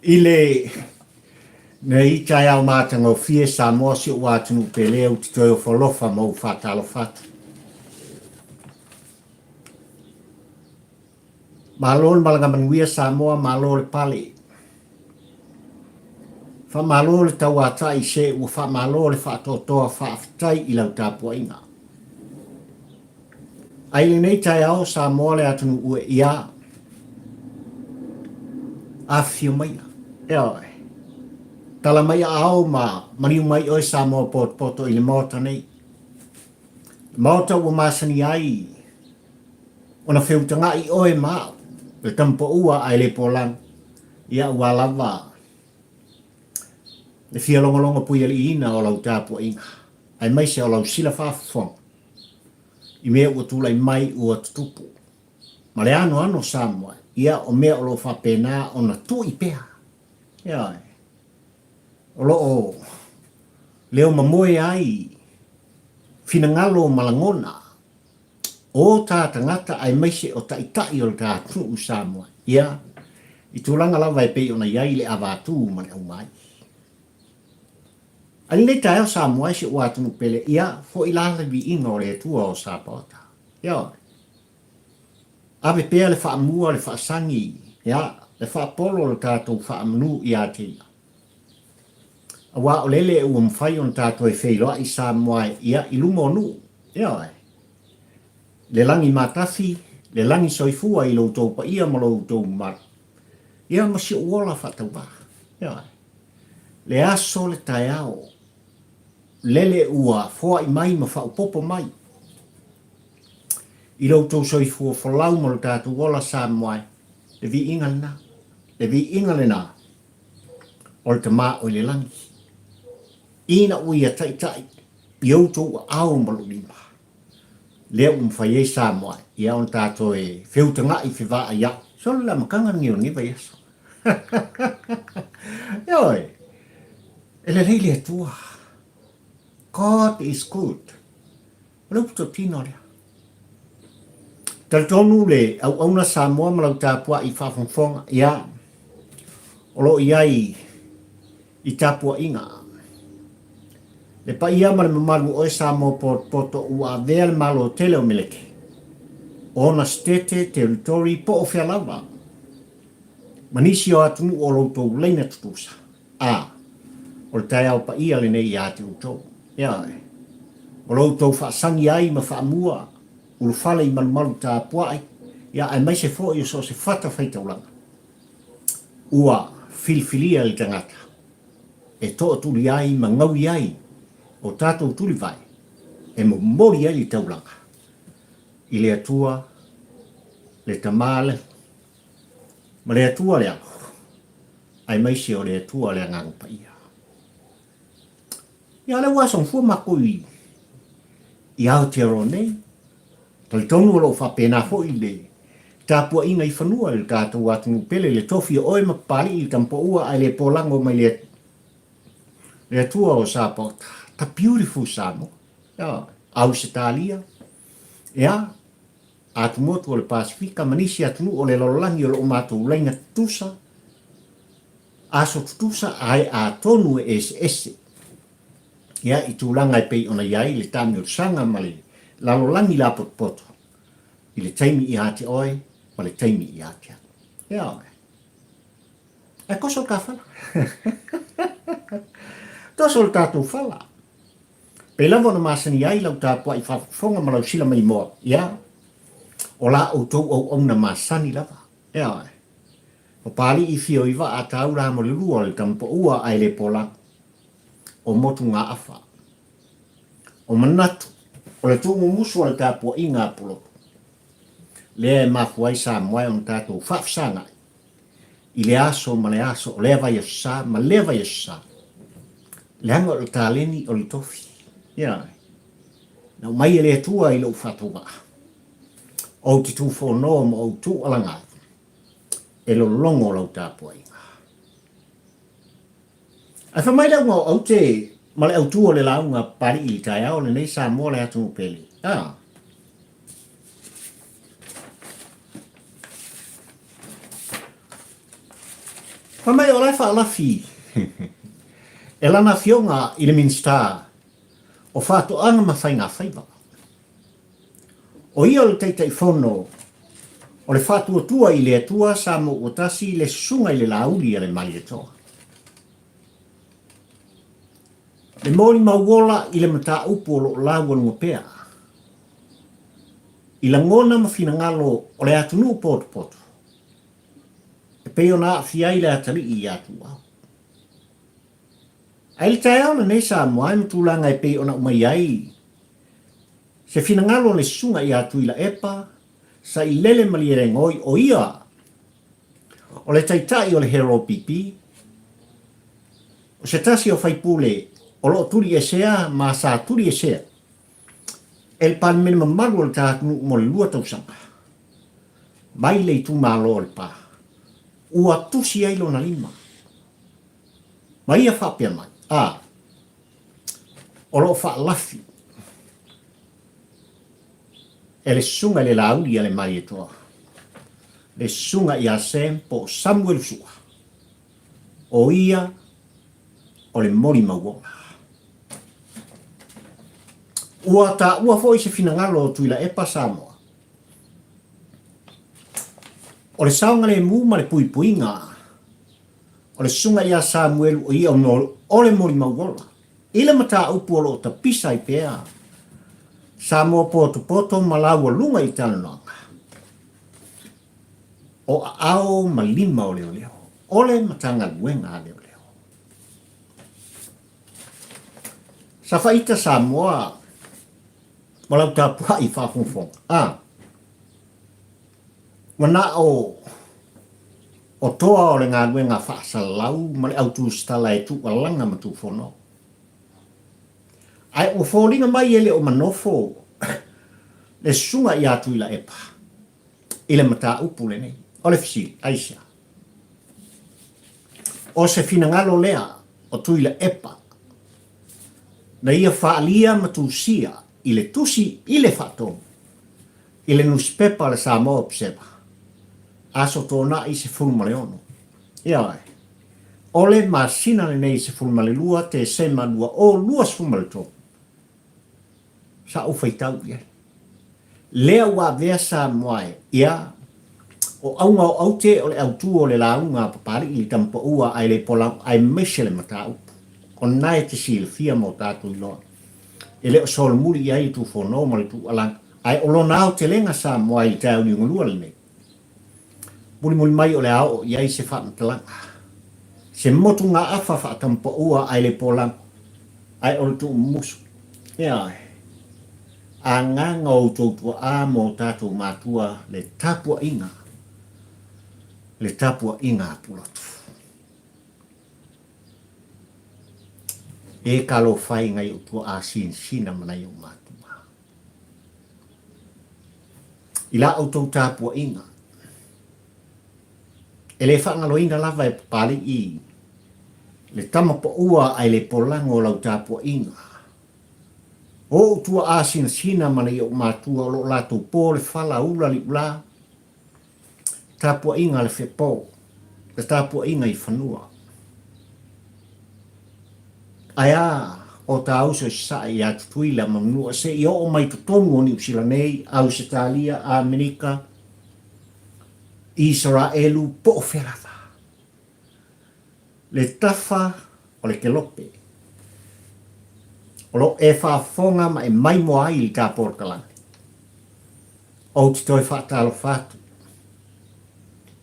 I le nei taeao matagofie Samoa si ou atunuu pele ou te toe ofo alofa ma ou faatalofa atu. Malo le malaga manuia Samoa, malo le pale. Faamalo le tauatai se ua faamalo le faatoatoa faafetai i lau tapuaiga. Ai lenei taeao Samoa le atunuu e ia afifio maia. Ioe. Tala mai aao ma maliu mai oe Samoa potopoto i le Maota nei. Le Maota ua masani ai ona feutaga'i oe ma a'u, le tamapaua ae le polanu, ia aua lava le fia logologo puialiiina o lau tapuaiga, aemaise o lau sila faafofoga i mea ua tulai mai ua tutupu ma le anoano o Samoa, ia o mea o lo o faapena ona tui pea. Ioe. O lo o leo mamoe ai finagalo ma lagona o ta tagata aemaise o taitai o le ta atunuu Samoa, ia, i tulaga lava e pei ona i ai le avatū ma le aumai. A i lenei taeao Samoa e si ou atunuu pele, ia, foi la le viiga o le Atua o Sapaota. Ioe. Ave pea le faamua, le faasagi, ia, le faapolo o le tatou faamanu ia te Ia. Aua o lele ua mafai ona ta toe feiloai Samoa e, ia, i luma o nuu. Ioe. Le lagi matafi, le lagi soifua i lo outou paia ma lo outou mamalu, ia ma si ou ola faatauvaa. Ioe. Le aso le taeao, lele ua foai mai ma faaopoopo mai i lo outou soifua folau ma lo tatou ola Samoa e, le viiga lena, le viiga lena o le Tama o i le lagi, ina ua ia taitai i outou aao ma lou lima, lea ua mafai ai Samoa ia ona ta toe feutaga'i fevaaia'i. Solo le amataga lenei o lenei vaiaso. Ioe, e lelei le Atua. God is good. O le upu totino lea. Talitonu le auauna Samoa ma lau tapua'i faafogafoga, ia, o lo o i ai i tapua'iga. Le paia ma le mamalu o oe Samoa potopoto ua avea le Malo tele o Meleke, ona setete, territory, po o fea lava, ma nisi o atunuu o lo outou laina tutusa. A, o le taeao paia lenei ia te outou. Ioe. O lo outou faasagi ai ma faamua ulufale i malumalu tapuai, ia, aemaise foi o so o se fata faitaulaga ua filifilia le tagata e tootuli ai ma gaui ai o tatou tulivae e momoli ai le taulaga i le Atua, le Tama le, ma le Atua le Alo. Aemaise o le Atua le Agaga Paia. Ia lea ua asogafua makou i i Aotearoa nei. Talitonu o lo o faapena foi le tapuaiga i fanua i le tatou atunuu pele, le tofi o oe ma Papali'i i Tamapoua ae le polago mai le le Atua o Sapaota. The beautiful Samoa. Ia, Ausetalia, ia, Atumotu o le Pasifika ma nisi atunuu o le lalolagi o lo o matou laina tutusa, aso tutusa ae atonu e eseese ia i tulaga e pei ona i ai le taamiolosaga ma le lalolagi lapotopoto i le taimi ia te oe ma le taimi ia te au. Ioe. Ae toso le ta fala. Toso le tatou fala. Pei lava ona masani ai lau tapuai faafofoga ma lau sila maimoa, ia, o la outou auauna masani lava. Ioe. Papali'i fio i vaa taula mo le lua o le tamapaua ae le polagu. O motugaafa. O manatu. O le tuumumusu o le tapuaiga a Polopo. Lea e mafua ai Samoa e ona tatou faafesaga'i i le aso ma le aso o lea vaiaso sa ma lea vaiaso sa. Leaga o le taleni o le tofi. Ioe. Na aumai e le Atua i lou faatauvaa. Ou te tufonoa ma ou tuualaga ai e lologo lau tapuaiga. Ae fai mai le auga o aute ma le autu o le lauga a Papali'i i le taeao lenei Samoa le atunuu pele. A. Fai mai o la e faalafi e lana afioga i le Minisita o Faatoaga ma Faigafaiva. O ia o le Taitaifono o le Faatuatua i le Atua Samoa Ua Tasi le Susuga i le Laauli a le Malietoa. Le molimau ola i le mataupu o lo o laualuga pea i lagona ma finagalo o le atunuu potopoto e pei ona aafia ai le atalii ia Tuuau. Ae i le taeao lenei Samoa e ma tulaga e pei ona aumai ai se finagalo o le Susuga ia Tuilaepa Sailele Malielegaoi o ia o le Taitai o le HRPP, o se tasi o faipule o lo o tuliesea ma sa tuliesea e le Palemene mamalu o le ta atunuu mo le lua tausaga mai le itumalo o Lepa, ua tusi ai lona lima ma ia faapea mai, a, o lo o faalafi e le Susuga i le Laauli a le Malietoa, le Susuga ia Sam po o Samuelu Sua, o ia o le molimau ola. Ua taua foi se finagalo o Tuilaepa Samoa, o le saogalemu ma le puipuiga o le Susuga ia Samuelu o ia o le molimau ola i le mataupu o lo o tapisa ai pea Samoa potopoto ma laualuga i talanoaga o aao ma lima o leoleo o le Matagaluega a Leoleo. Sa faita Samoa ma lau tapuai faafogafoga, a ua na o o toa o le galuega faasalalau ma le autusitala e tuualaga ma tuufono. Ae ua foliga mai e le o manofo le susuga ia Tuilaepa i le mataupu lenei. O le fesili, aisea? O se finagalo lea o Tuilaepa na ia faaalia ma tusia i le tusi i le faatonu i le nusipepa a le Samoa Observer, aso Toonai 16. Ioe. O le masina lenei 12 Tesema 2023, sa ou faitau i ai. Lea ua avea Samoa e, ia, o auga o aute o le autu o le lauga a Papalii i Tamapaua ae le polau aemaise le mataupu. O na e te silafia ma o tatou iloa. E le o solomuli i ai le Tufono ma le Tuualaga, ae o lona aotelega Samoa i le taeao liugalua lenei. Mulimuli mai o le a oo i ai se faamatalaga, se motugaafa faatamapaua ae le polagu, ae o le tuumumusu. Ioe. Agaga o outou tuaa ma o tatou matua le tapuaiga, le tapuaiga a Pulotu. E talofa e nai ou tuaa sinasina ma nai ou matua. I la outou tapuaiga, e le faagaloina lava e Papalii le tama paua ae le polago o lau tapuaiga. O ou tuaa sinasina ma nai ou matua o lo o latou po le fala ula liula, tapuaiga a le fepo, le tapuaiga i fanua. Ae a o ta uso i Sasae ia Tutuila ma Manua se i oo mai totonu o Niusila nei, Ausetalia, Amerika, Isaraelu, po o fea lava. Le tafa o le kelope o lo o e faafofoga ma e maimoa ai i le ta polokalame. Ou te toe faatalofa atu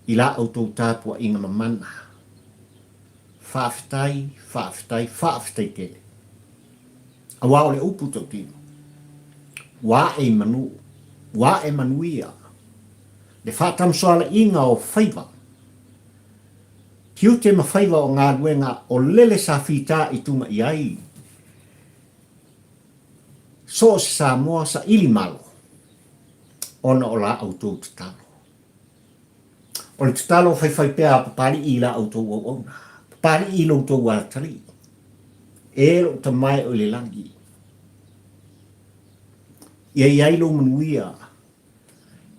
i la outou tapuaiga mamana. Faafetai, faafetai, faafetai tele. Aua o le upu tautino, ua ae i manu, ua ae manuia le faatamasoalaiga o faiva, tiute ma faiva o galuega o lele sa fita i tuga i ai so o se Samoa saili malo ona o la outou tatalo. O le tatalo faifaipea a Papalii i la outou auauna, Papalii i lo outou atalii, e lou tamae o i le lagi, ia i ai lou manuia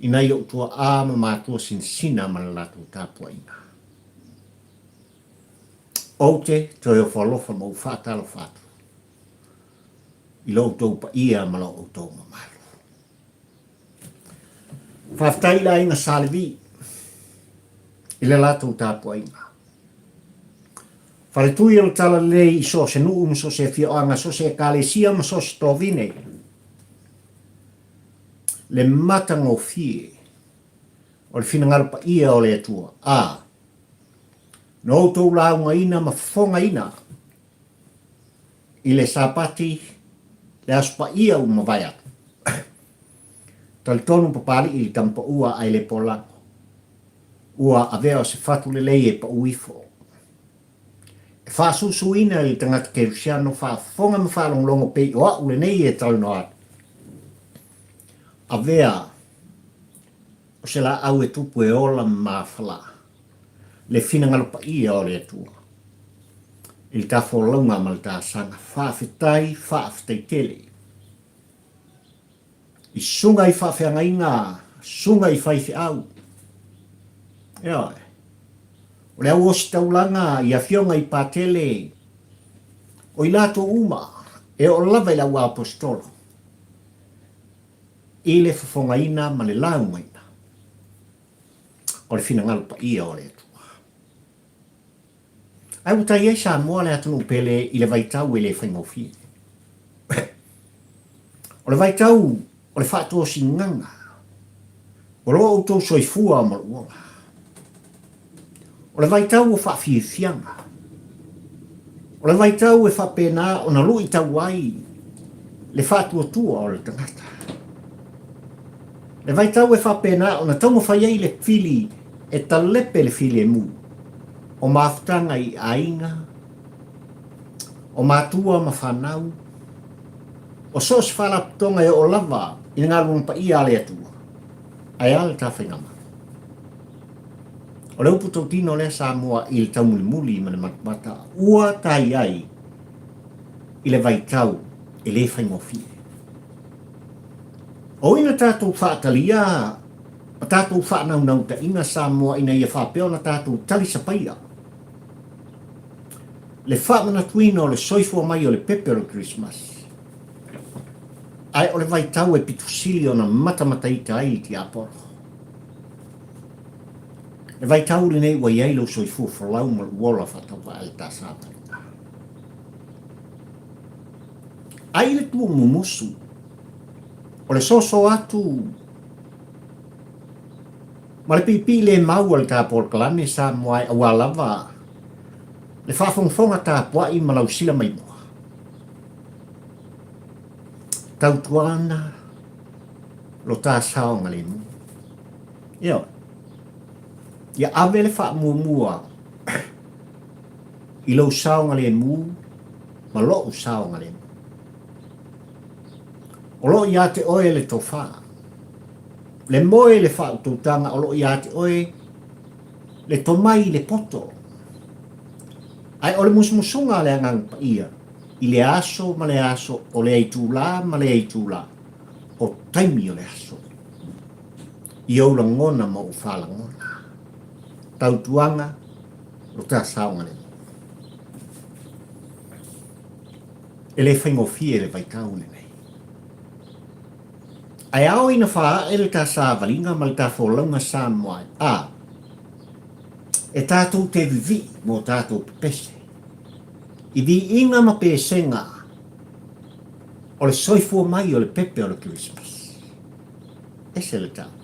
i nai ou tuaa ma matua sinasina ma le latou tapuaiga. Ou te toe ofo alofa ma ou faatalofa atu i lo outou paia ma lo outou mamalu. Faafetai i le aiga Sa Levi i le latou tapuaiga. Faletui o le Talalelei i so o se nuu ma so o se afioaga, so o se ekalesia ma so o se tovine. Le matagofie o le finagalo paia o le Atua, a na outou laugaina ma fofogaina i le Sapati le Aso Paia ua mavae atu. Talitonu Papalii i le tamapaua ae le polago. Ua avea o se fatu lelei e pau ifo. E faasusuina i le tagata Kerisiano faafofoga ma faalogologo pei o a'u lenei e talanoa atu. Avea o se laau e tupu e ola ma mafala le finagalo paia o le Atua i le ta folauga ma le ta saga. Faafetai, faafetai tele. I suga i faafeagaiga, suga i faifeau. Ioe. O le au ositaulaga i afioga i Patele, o i latou uma e oo lava i le au aposetolo i le fofogaina ma le laugaina o le finagalo paia o le Atua. Ae ua tai ai Samoa le atunuu pele i le vaitau e le faigofie. O le vaitau o le faatosinaga o lo outou soifua ma lou ola. O le vaitau o faafiafiaga. O le vaitau e faapena ona luitau ai le faatuatua o le tagata. Le vaitau e faapena ona taumafai ai le fili e talepe le filemu o mafutaga i aiga, o matua ma fanau, o so o se faalapotopotoga e oo lava i le galuega paia a le Atua, ae a le tafaigamalo? O le upu tautino lea Samoa i le taumulimuli ma le matamata ua tai ai i le vaitau e le faigofie. O ina tatou faatalia ma tatou faanaunauntaiga Samoa ina ia faapea ona tatou talisapaia le faamanatuina o le soifua mai o le pepe o le Kerisimasi. Ae o le vaitau e pito sili ona matamataita ai le tiapolo. Le vaitau lenei ua i ai lou soifua folau ma lou ola faatauvaa i le ta savaliga. Ai le tuumumusu o le soso atu ma le piipii le mau a le ta polokalame Samoa aua lava le faafogafoga tapuai ma lau sila maimoa. Tautuana lo ta saogalemu. Ioe. Ia ave le faamuamua i lou saogalemu ma lo'u saogalemu. O lo o ia te oe le tofa, le moe le faautautaga o lo o ia te oe le tomai i le poto. Ae o le musumusuga a le Agaga Paia i le aso ma le aso, o lea itulā ma lea itulā, o taimi o le aso i ou lagona ma ou faalagona. Tautuaga lo ta saogalemu. E le faigofie le vaitau lenei. Ae ao ina faaee le ta savaliga ma le ta folauga Samoa a e tatou te vivii mo tatou pepese i viiga ma pesega o le soifua mai o le pepe o le Kerisimasi. Ese le taua.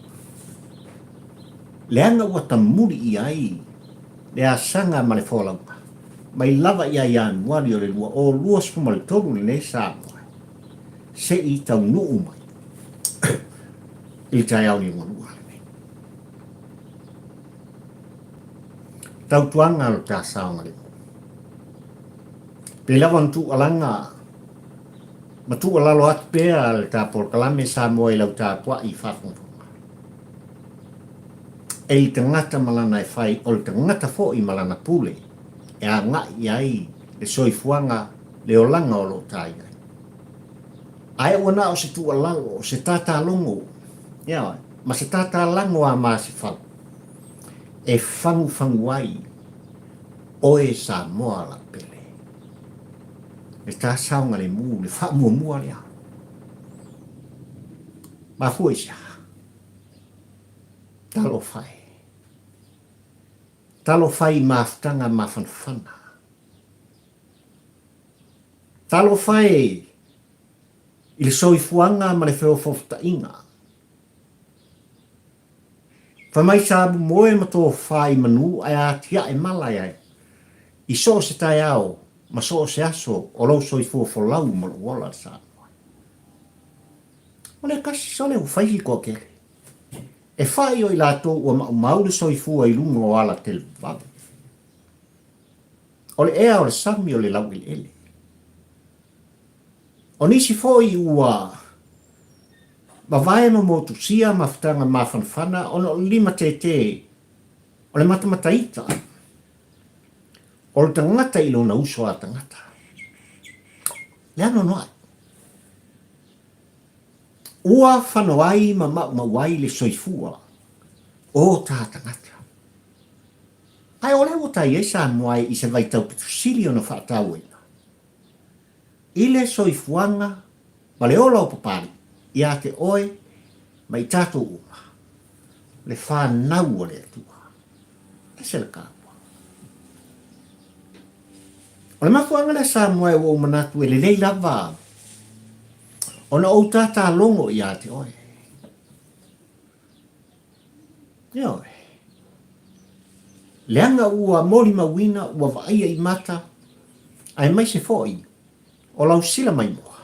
Leaga ua tamuli i ai le asaga ma le folauga mai lava ia Ianuari o le 2023 lenei Samoa se i taunuu mai i le taeao liugalua lenei. Tautuaga lo ta saogalemu. Pei lava ona tuualaga ma tuualalo atu pea le ta polokalame Samoa i lau tapuai faafogafoga. E i tagata ma lana e fai, o le tagata foi ma lana pule e agai i ai le soifuaga, le olaga o lo o ta i ai. Ae ua na o se tuualalo, o se tatalogo, ioe, ma se tatalago a Masefau e fagufagu ai. Oe Samoa lau pele. Le ta saogalemu, le faamuamua lea. Mafua i se aha? Talofa e. Talofa i mafutaga mafanafana. Talofa e i le soifuaga ma le feofaofotaiga. Fai mai sa momoe ma tofa i manu ae atiae mala e ai i so o se taeao ma so o se aso o lou soifua folau ma lou ola le Samoa. O le kasi sole ua fai si toatele. E fai o i latou ua maumau le soifua i luga o ala televave. O le ea o le sami o le laueleele. O nisi foi ua mavae ma motusia mafutaga mafanafana ona o le limatētē o le matamataita o le tagata i lona uso a tagata. Le anoanoai. Ua fano ai ma maumau ai le soifua o ta tagata. Ae o lea ua tai ai Samoa i se vaitau pito sili ona faatauaina i le soifuaga ma le ola o Papalii ia te oe ma i tatou uma, le fanau a le Atua. Ese le taua. O le mafuaaga lea Samoa ua ou manatu e lelei lava ona ou tātālogo ia te oe. Ioe. Leaga ua molimauina, ua vaaia i mata, aemaise foi o lau sila maimoa,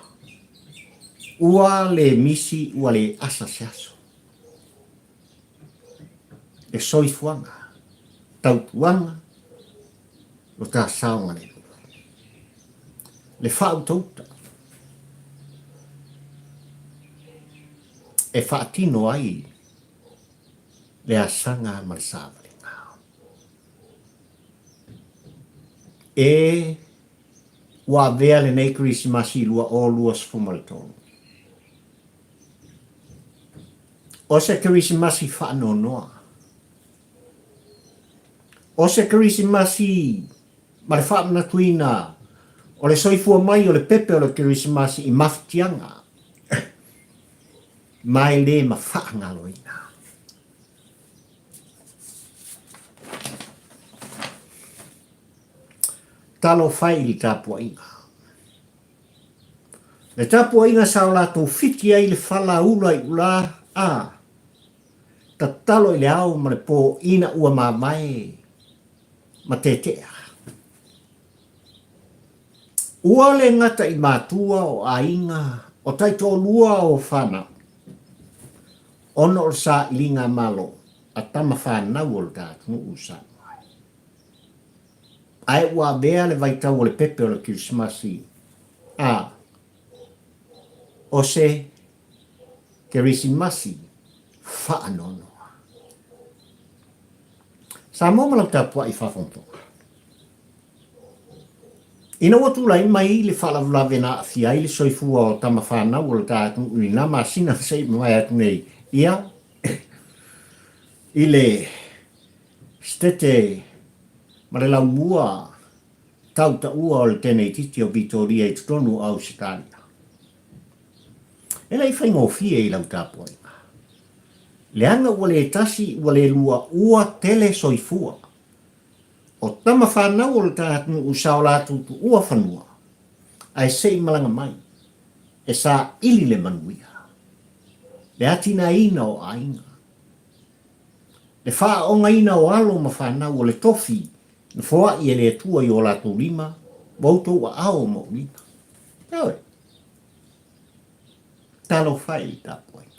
ua le misi, ua le asa se aso. Le soifuaga, tautuaga, lo ta saogalemu. Le faautauta e faatino ai le asaga ma le savaliga. E ua avea lenei Kerisimasi 2023. O se Kerisimasi faanoanoa. O se Kerisimasi ma le faamanatuina o le soifua mai o le pepe o le Kerisimasi i mafatiaga ma e le mafaagaloina. Talofa i le tapuaiga. Le tapuaiga sa o latou fiti ai le fala ula i ula a tatalo i le ao ma le po ina ua mavae ma tetea. Ua le gata i matua o aiga o taitoalua o whanau, ona o le sailiga malo a tama whanau o le ta atunuu Samoa. Ae ua avea le vaitau o le pepe o le Kerisimasi a o se Kerisimasi faanoanoa. Samoa ma lau tapuai faafogafoga. Ina ua tulai mai le faalavelave na aafia ai le soifua o tama fanau o le ta atunuu i na masina se i mavae atu nei, ia, i le Setete ma le laumua tautaua o le teneititi o Vitoria i totonu o Ausetalia. E le i faigofie i lau tapuaiga. Leaga ua le tasi, ua le lua, ua tele soifua. O tama fanau o le ta atunuu sa o latou tuua fanua, ae se i malaga mai, e saili le manuia, le atinaeina o aiga, le faaoogaina o alo ma fanau o le tofi na foai e le Atua i o latou lima ma outou aao ma ou lima. Ioe. Talofa e i le tapuaiga.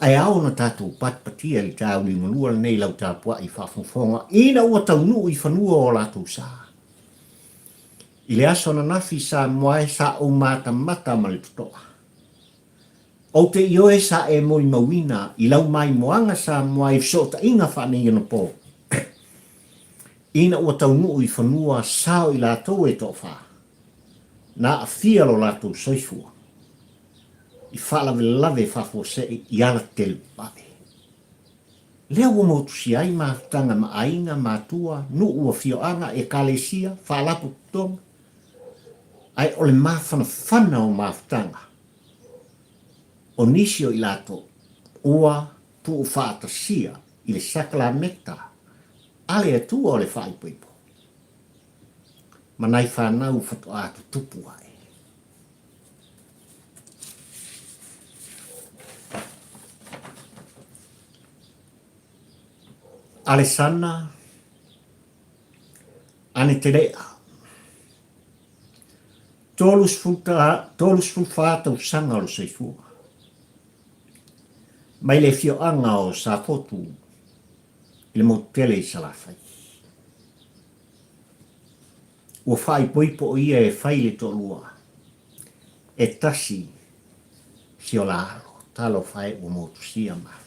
Ae ao ona tatou patipatia i le taauliugalua lenei lau tapuai faafogafoga ina ua taunuu i fanua o latou sa. I le aso ananafi Samoa e sa ou matamata ma le totoa. Ou te ioe sa e molimauina i lau maimoaga Samoa i fesootaiga faaneionapo ina ua taunuu i fanua sa o i latou e toafa na aafia lo latou soifua i faalavelave faafuasei i ala televave. Lea ua motusia ai mafutaga ma aiga, matua, nuu, afioaga, ekalesia, faalapotopotoga, ae o le mafanafana o mafutaga o nisi o i latou ua tuufaatasia i le sakalameta a le Atua o le faaipoipo ma nai fanau faatoa tutupu ae. Alesana Anetelea, 34 tausaga o le soifua, mai le afioaga o Safotu i le motu tele i Salafai. Ua faaipoipo o ia e fai le toalua e tasi si ola alo, talofa e ua motusia mafutaga.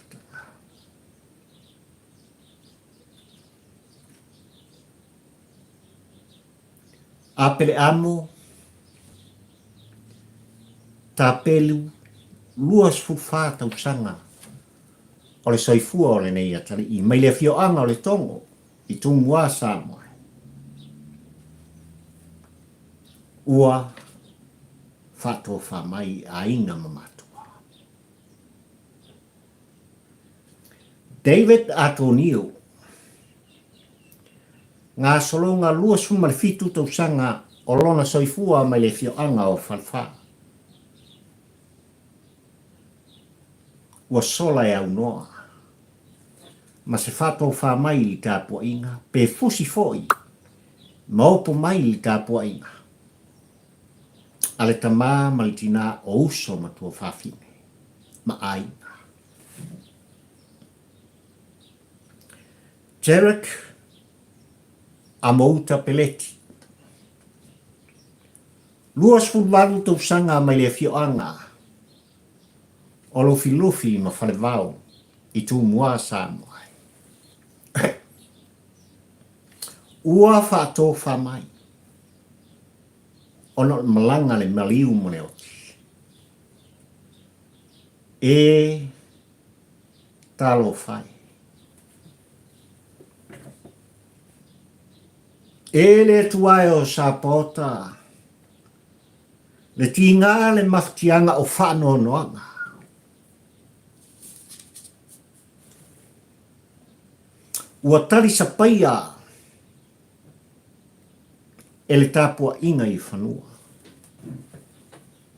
Apeleamo Tapelu 24 tausaga o le soifua o lenei atalii mai le afioaga o Letogo i Tumua, Samoa. Ua faatofa mai i aiga ma matua. David Atonio, Gasologa 27 tausaga o lona soifua mai le afioaga o Falefa. Ua sola e aunoa ma se faatofa mai i le tapuaiga, pe fusi foi ma opo mai i le tapuaiga a le tama ma le tinā o uso ma tuafafine ma aiga. Derek Amouta Peleti, 28 tausaga mai le afioaga o Lufilufi ma Falevao i Tumua, Samoa. Ua faatofa mai ona o le malaga a le maliu ma le oti. E talofa e. E le Atua e o Sapaota, le tiga le mafatiaga o faanoanoaga. Ua tali sapaia e le tapuaiga i fanua.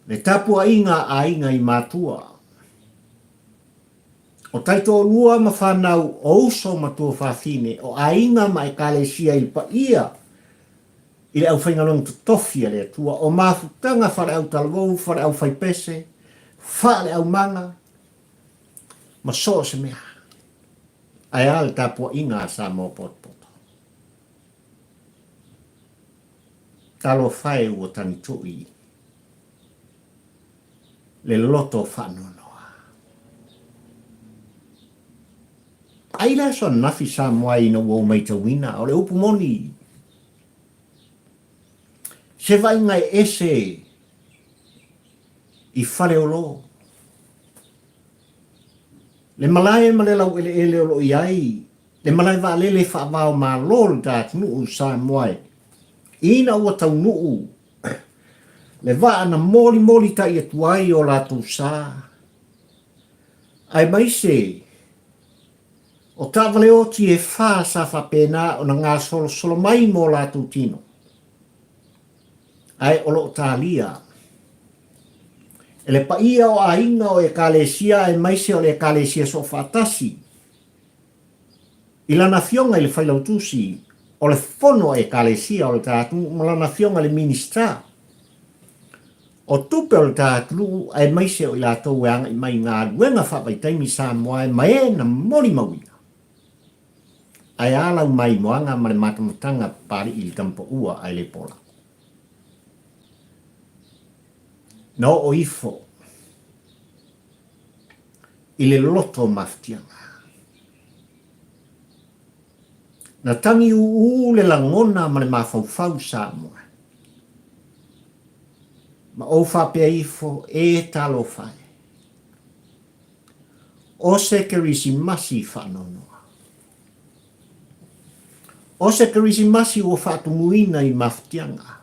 Le tapuaiga a aiga i matua. O taitoalua ma fanau, o uso ma tuafafine, o aiga ma ekalesia i le paia i le aufaigaluega totofi a le Atua, o mafutaga faale-autalavou, faale-aufaipese, faale-aumaga, ma so o se mea. Ae a le tapuaiga a Samoa potopoto? Talofa e ua tagitui le loto faanoanoa. Ai le aso ananafi Samoa ina ua ou maitauina, o le upu moni, se vaaiga e ese i Faleolo, le malae ma le laueleele o lo o i ai le malae vaalele faava-o-Malo o le ta atunuu Samoa e ina ua taunuu le vaa na molimolitai atu ai o latou sa, aemaise o taavale oti e fa sa faapena ona gasolosolo mai mo latou tino, ae o lo o talia e le paia o aiga o Ekalesia aemaise o le Ekalesia Soofaatasi i lana afioga i le Failautusi o le Fono a Ekalesia o le ta atunuu ma lana afioga i le Minisita o Tupe o le ta atunuu aemaise o i latou e agai mai i galuega faavaitaimi Samoa ma e na molimauina. Ae a lau maimoaga ma le matamataga Papalii i le tamapaua ae le polako. Na oo ifo i le loto mafatiaga. Na tagi ūū le lagona ma le mafaufau Samoa. Ma ou faapea ifo, e talofa e. O se Kerisimasi faanoanoa. O se Kerisimasi ua faatumuina i mafatiaga,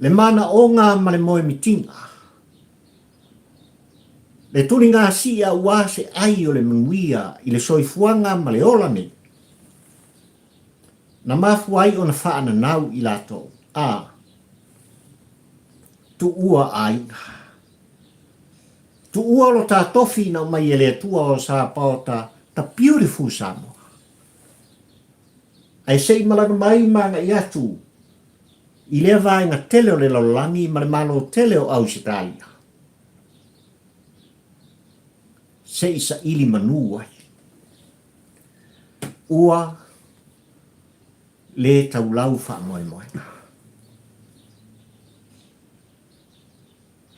le manaoga ma le moemitiga, le tuligasii aua se ai o le manuia i le soifuaga ma le ola nei, na mafua ai ona faananau i latou, a tuua aiga. Tuua lo ta tofi na aumai e le Atua o Sapaota, the beautiful Samoa. Ae se i malaga mai ma agai atu i lea vaega tele o le lalolagi ma le Malo tele o Ausetalia, se i saili manu ai. Ua le taulau faamoemoega.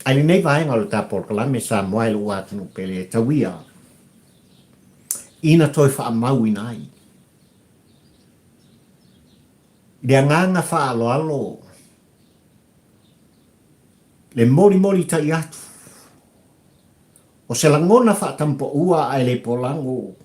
Ae lenei vaega o le ta polokalame Samoa e lou atunuu pele e tau ia ina toe faamauina ai le agaga faaaloalo le molimoli tai atu o se lagona faatampaua ae le polago.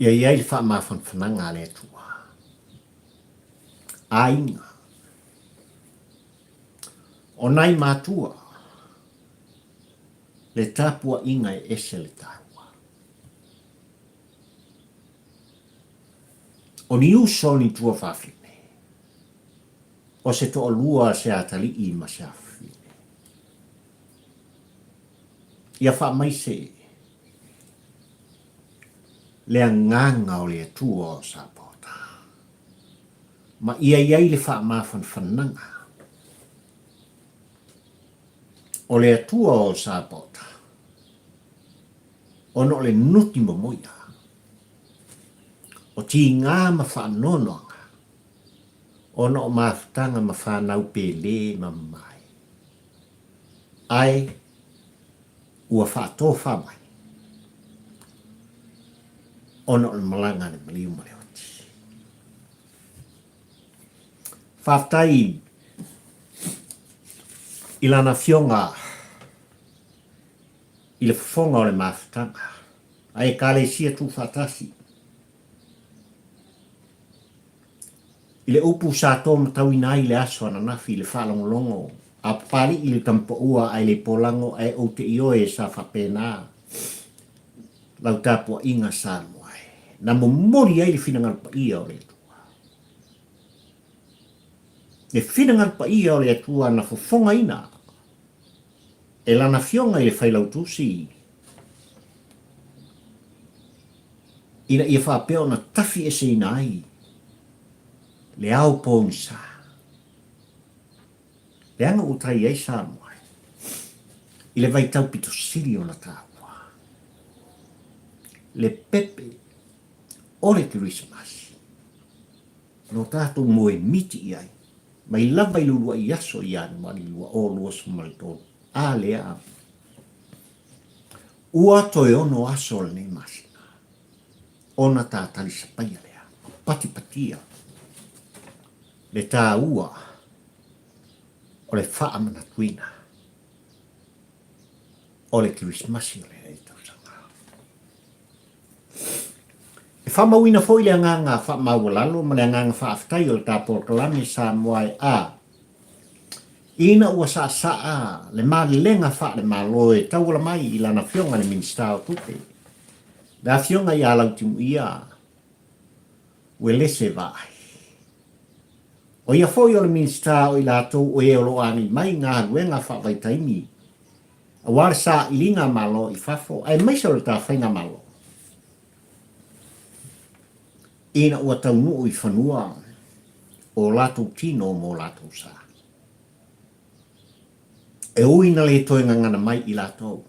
Ia i ai le faamafanafanaga a le Atua. Aiga. O nai matua, le tapuaiga e ese le taua. O ni uso o ni tuafafine. O se toalua se atalii ma se afafine. Ia faamaise le agaga o le Atua o Sapaota, ma ia i ai le faamafanafanaga o le Atua o Sapaota, ona o le nuti momoia o tiga ma faanoanoaga ona o mafutaga ma fanau pele ma mamae, ae ua faatofa mai ona o le malaga a le maliu ma le oti. Faafetai i lana afioga i le fofoga o le mafutaga a Ekalesia Tuufaatasi. I le upu sa tōmatauina ai le aso ananafi i le faalogologo a Papali'i i le tamapaua ae le polago ae ou te ioe sa faapena lau tapuaiga Samoa e na momoli ai le finagalo paia o le Atua. Le finagalo paia o le Atua na fofogaina e Lana Afioga i le Failautusi ina ia faapea ona tafi eseina ai le ao pogisa. Leaga ua tai ai Samoa i le vaitau pito sili ona taua, le pepe o le Kerisimasi no tatou moemiti i ai mai lava i le uluai aso Ianuari 2023, a lea Ua toe ono aso o lenei masina ona ta talisapaia lea ma patipatia le taua o le faamanatuina o le Kerisimasi o lenei tausaga. E faamauina foi le agaga faamaualalo ma le agaga faafetai o le ta polokalame Samoa e A Ina ua saasaa le malelega faale-Malo e tauala mai i lana Afioga i le Minisita o Tupe, le Afioga ia Lautimuia Uelese Vaai. O ia foi o le Minisita o i latou o e o lo o agai mai i galuega faavaitaimi aua le sailiga Malo i fafo aemaise o le tafaiga Malo. Ina ua taunuu i fanua o latou tino ma o latou sa. E ui ina le toe gagana mai i latou.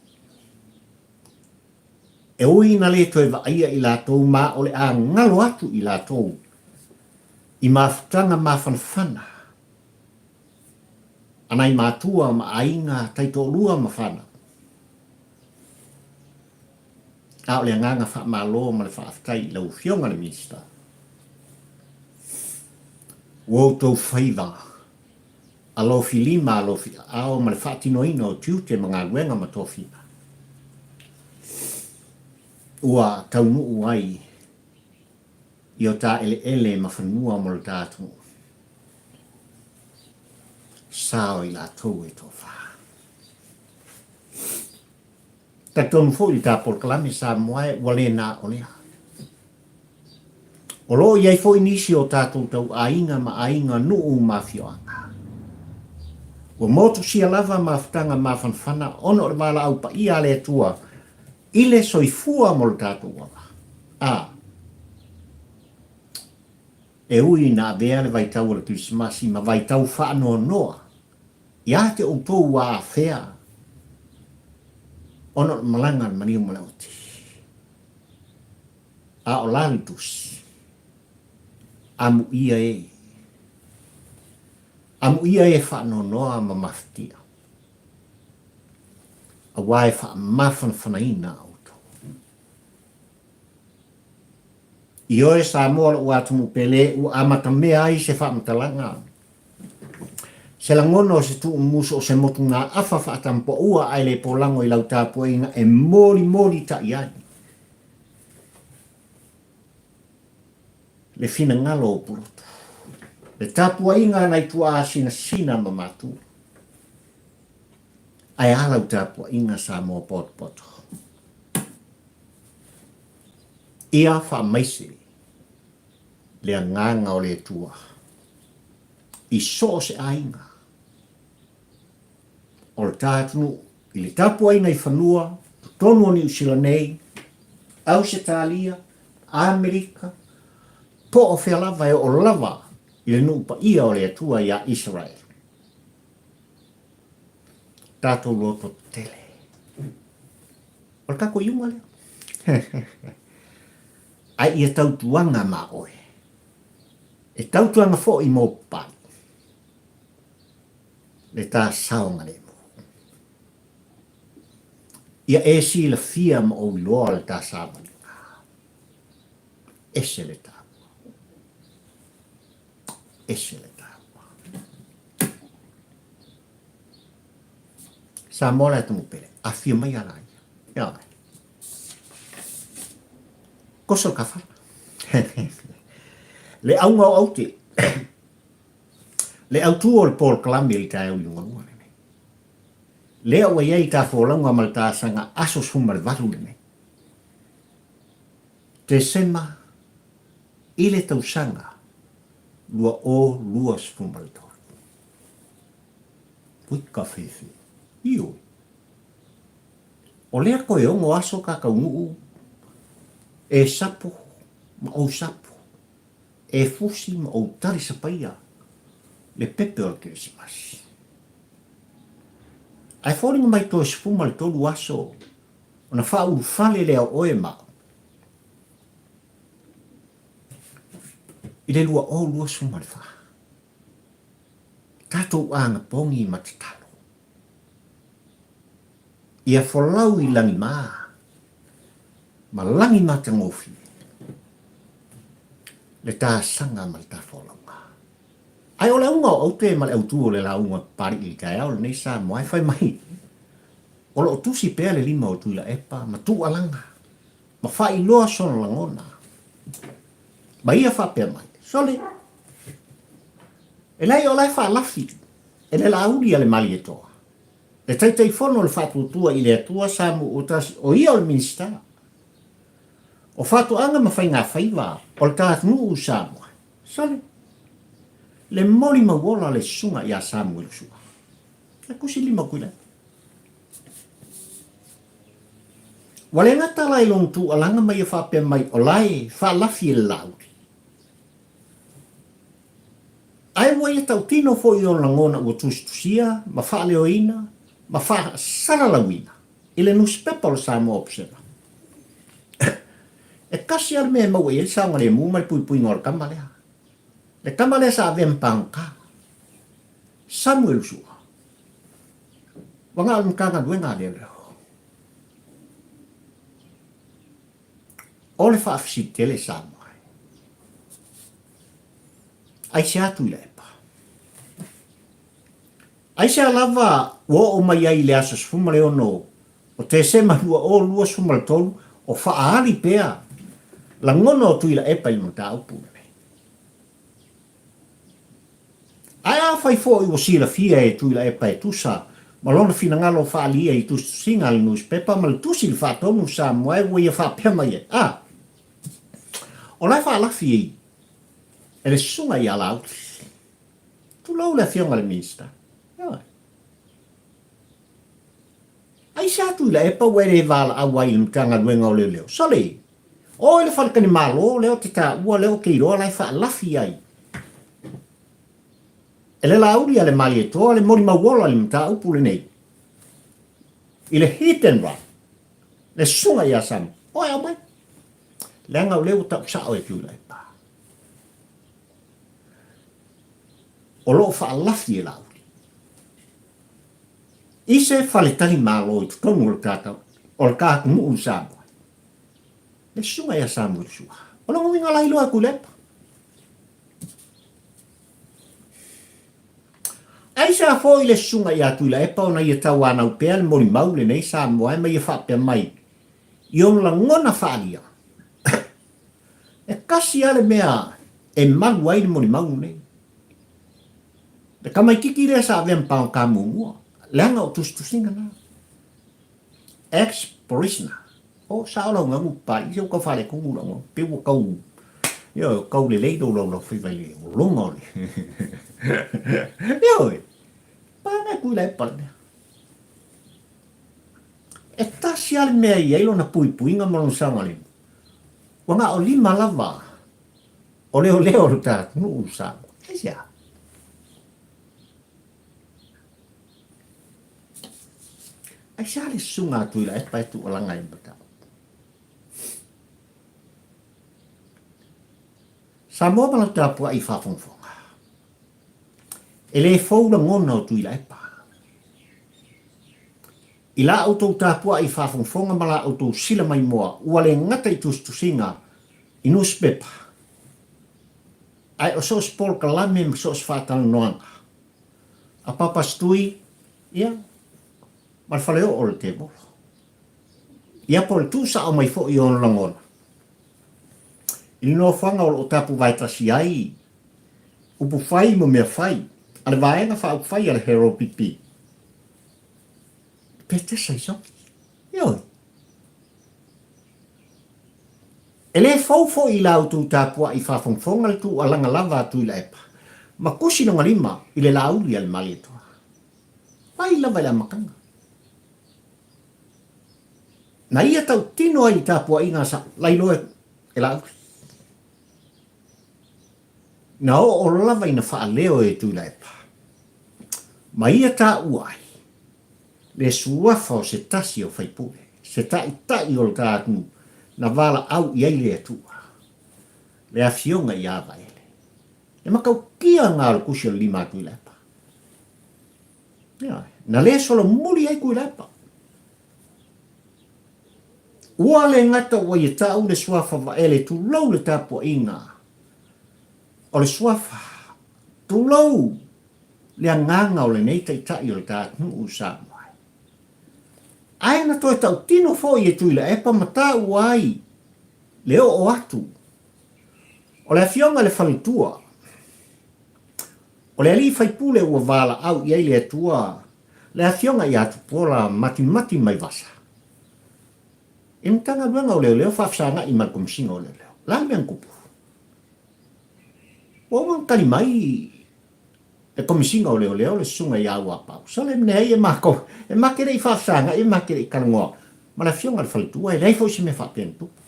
E ui ina le toe vaaia i latou ma o le a galo atu i latou i mafutaga mafanafana a nai matua ma aiga taitoalua ma fanau. A o le agaga faamalo ma le faafetai i lau Afioga i le Minisita. Ua outou faiva alofi lima alofi aao ma le faatinoina o tiute ma galuega ma tofiga ua taunuu ai i o ta eleele ma fanua mo le ta atunuu. Sao i latou e tofa. Talitonu foi le ta polokalame Samoa e ua le na o lea. O lo o i ai foi nisi o tatou tauaiga ma aiga nuu ma afioaga. Ua motusia lava mafutaga mafanafana ona o le valaau paia a le Atua i le soifua mo le tatou ola. A E ui ina avea le vaitau o le Kerisimasi ma vaitau faanoanoa ia te outou ua afea ona o le malaga a le maliu ma le oti. A o la le tusi? Amuia e. Amuia e faanoanoa ma mafatia, aua e faamafanafanaina outou. Ioe Samoa lou atunuu pele ua amatamea ai se faamatalaga, se lagona o se tuumusu o se motugaafa faatampoua ae le polago i lau tapuaiga e molimoli ta'i ai le finagalo o Pulotu, le tapuaiga a nai tuaa sinasina ma matua. Ae a lau tapuaiga Samoa potopoto? Ia faamaise le agaga o le Atua i so o se aiga o le ta atunuu i le tapuaiga i fanua totonu o Niu Sila nei, Ausetalia, Amerika, po o fea lava e oo lava i le nuu paia o le Atua iā Isaraelu. Tatou loto tetele. O le tatou iuga lea. Ae ia tautuaga ma oe. E tautuaga foi mo Papalii. Le ta saogalemu. Ia e silafia ma ou iloa le ta savaliga. Ese le taua. Ese le taua. Samoa le atunuu pele. Afio mai ala ia. Ia oe. Koso le kafala. Le auga o aute. Le autu o le polokalame i le taeao liugalua lenei. Lea ua i ai ta folauga ma le ta saga aso 18 lenei. Tesema i le tausaga 2023. Ui ka fefe. Ioe. O lea koe ono aso ka taunuu e sapo ma ou sapo, e fusi ma ou tali sapaia le pepe o le Kerisimasi. Ae foliga mai toe 13 aso ona faaulufale lea o oe ma au i le 2024. Tatou agapogi ma tatalo. Ia folau i lagi mā ma lagi matagofie le tasaga ma le tafolauga. Ae o le auga o aute ma le autū o le lauga Papalii i le taeao lenei Samoa e fai mai, o lo o tusi pea le lima o Tuilaepa ma tuualaga ma faailoa sona lagona. Ma ia faapea mai, Sole, e leai o la e faalafi e le Laauli a le Malietoa, le Taitaifono o le Faatuatua i le Atua Samu Utasi, o ia o le Minisita o Faatoaga ma Faigafaiva o le ta atunuu u Samoa. Sole, le molimauola le susuga ia Samuelu Sua. E kusi lima Tuilaepa. Ua le gata la i lona tuualaga ma ia faapea mai o la e faalafi e le Laauli. Ae ua ia tautino foi i ona lagona ua tusitusia ma faaleoina ma faasalalauina i le nusipepa o le Samoa Observer. E tasi lava le mea e maua i ai le saogalemu ma le puipuiga o le tama lea. Le tama lea sa avea ma pagota. Samuel Sua. Ua na o le Matagaluega a Leoleo. O le faafesili tele Samoa. Aisea Tuilaepa? Aisea lava ua oo mai ai i le aso 16 o Tesema 2023 o faaali pea lagona o Tuilaepa i le mataupu lenei? Ae afai foi ua silafia e Tuilaepa e tusa ma lona finagalo faaalia i tusitusiga a le nusipepa ma le tusi i le faatonu Samoa e ua ia faapea mai ai, A! O la e faalafi e le susuga ia Laauli. Tulou le Afioga i le Minisita. Ioe. Aisea Tuilaepa ua e le valaau ai i le Matagaluega o Leoleo? Sole! O i le faletalimalo lea ou te taua lea ou te iloa la e faalafi ai e le Laauli a le Malietoa le molimauola i le mataupu lenei i le hit and run, le susuga ia Samoa. Oe aumai. Leaga o lea ua tau sao e Tuilaepa. O lo o faalafi e Laauli i se faletalimalo i totonu o le tatou o le ta atunuu i Samoa. Le susuga ia Samuel Sua. O lona uiga la iloa e Tuilaepa. Aisea foi le susuga ia Tuilaepa ona ia tauanau pea le molimau lenei Samoa e ma ia faapea mai i ona lagona faaalia. E tasi lava le mea e malu ai le molimau lenei. Le tamaititi lea sa avea ma pagota muamua, leaga o tusitusiga na. Ex-prisoner. Oh, sao lau galu papa'i, se ua tau faaletonu lau galu, pei ua tau, ioe, tau lelei lou laulaufiva i le ologa o le, ioe, paga e Tuilaepa le mea. E tasi lava le mea e i ai lona puipuiga ma lona saogalemu, ua na o lima lava o leoleo o le ta atunuu i Samoa. Aisea? Aisea le susuga a Tuilaepa e tuualaga ai le mataupu? Samoa ma lau tapuai faafogafoga. E le fou lagona o Tuilaepa. I la outou tapuai faafogafoga ma la outou sila maimoa ua le gata i tusitusiga i nusipepa, ae o so o se polokalame ma so o se faatalanoaga a Papa Stui, ia, ma le faleoo o le tevolo. Ia po o le tuusao mai foi o ona lagona i le nofoaga o lo o tapuvaetasi ai upu fai ma mea fai a le Vaega Faaupufai a le HRPP. Petesa i Soki. Ioe. E le fou foi i la outou tapuai faafogafoga le tuualaga lava a Tuilaepa ma kusi lona lima i le laauli a le Malietoa. Mai lava i le amataga. Na ia tautino ai i le tapuaiga a sa lailoa e Laauli. Na oo lava ina faaleo e Tuilaepa ma ia taua ai le suafa o se tasi o faipule, se taitai o le ta atunuu na valaau i ai le Atua, le Afioga ia Vaele. Le matautia lena o le tusi o le lima a Tuilaepa. Ioe, na le solomuli ai Tuilaepa. Ua le gata ua ia tau le suafa Vaele tulou le tapuaiga o le suafa, tulou le agaga o lenei taitai o le ta atunuu i Samoa. Ae na toe tautino foi e Tuilaepa ma taua ai le oo atu o le afioga i le faletua o le alii faipule ua valaau i ai le Atua le afioga ia Tupuola Matimati Maivasa i le Matagaluega o Leoleo faafesagai ma le Komesina o Leoleo. O le a le mea na tupu? Ua uma ona tali mai le Komesina o Leoleo le Susuga ia Auapau. Sole mea e matou, e ma te le i faafesagai, e ma te le i talanoa ma le afioga i le faletua, e leai foi se mea faapea na tupu.